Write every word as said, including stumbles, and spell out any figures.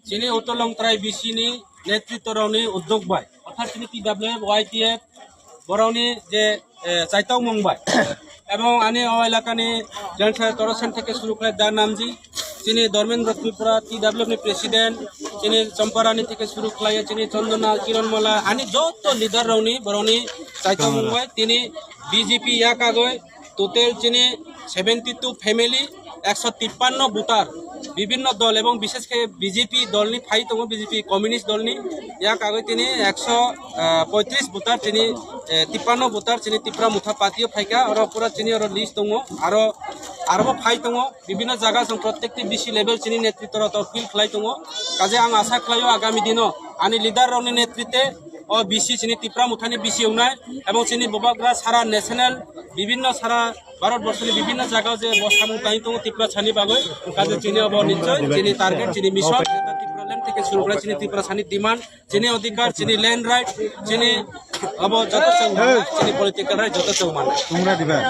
Chini Uttor Longtrai B C ni netritto rokni uddog bai, orthat chini T W F, Y T F, borokni je, eh, chaitokmung bai, ebong ani o elakani General Torosen theke suru khlai Da Namji, chini Dharmendra Tripura, T W F ni president, chini Champarani theke suru khlai, chini Chandana, Kiran Mala, ani joto leader rokni borokni chaitokmung bai tini B J P yakagoi total chini seventy two family, ekso tippanno voter, bibhinno dol ebong bishesh khe B J P dolni phai tongo, B J P communist dolni yakagoi tini ekso, ah, poitris voter chini, eh, tippanno voter chini Tipra Motha party o phaikha, oro pura chini oro list tongo, aro, aro bo phai tongo, bibhinno jaga song prottekti B C level chini netritto rok field khlai tongo, kaje ang asa khlaio agami dino ani leader rokni netrite o B C chini Tipra Mothani B C wngnai, ebong chini bubagra sara national bibhinno sara Bharat borso ni bibhinno jaga o je bo samung tangwi tongo Tiprasani bagwi, kaje chini obo nichoi chini target, chini mission, Tipraland theke suru khlai chini Tiprasani demand, chini odhikar, chini land right, chini obo joto chwng manai, chini political right joto chwng manai.